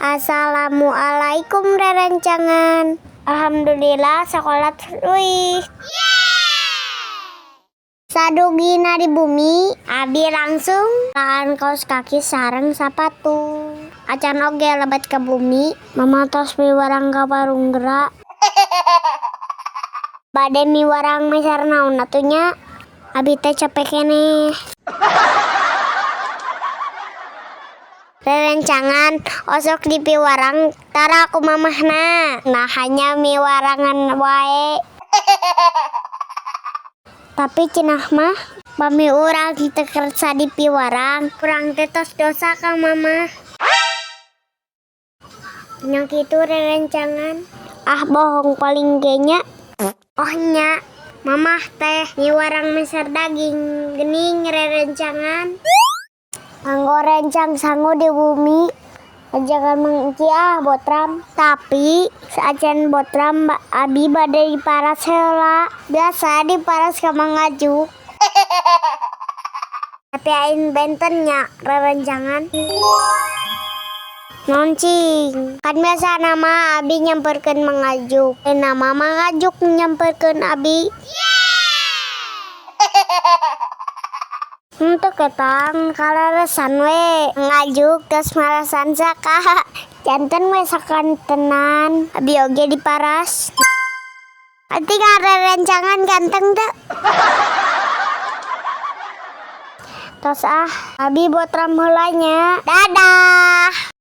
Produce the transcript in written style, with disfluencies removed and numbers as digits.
Assalamualaikum rerencangan. Alhamdulillah sekolah leuwih. Sadugina di bumi, abi langsung laan kaos kaki sareng sapatu. Acan oge lebet ke bumi, mama tos miwarang ka warung geura. Bade miwarang meser naon atuh nya? Abi teh capek keneh. Rerencangan osok di piwarang tara ku mamahna. Nah hanya miwarangan wae. Tapi cenah mah pami urang teu kersa di piwarang, urang teh tos dosa ka mamah. Nya kitu rerencangan. Ah bohong paling ge nya. Oh nya, mamah teh miwarang meser daging geuning rerencangan. Kanggo rencang sangu di bumi. Ajakan Mang Iki ah botram. Tapi saacan botram abi bade diparas heula. Biasa diparas ka Mang Ajuk. Tapi ain benten nya rerencangan. Naon cing? Kan biasa nama abi nyamperkeun Mang Ajuk. Nama Mang Ajuk nyamperkeun abi. Untuk ketang kaleresan we ngajuk tos marasan saka janten we sakantenan abi oge diparas. Ati ngarerencangan ganteng teu? Tos ah abi botram heula nya. Dadah.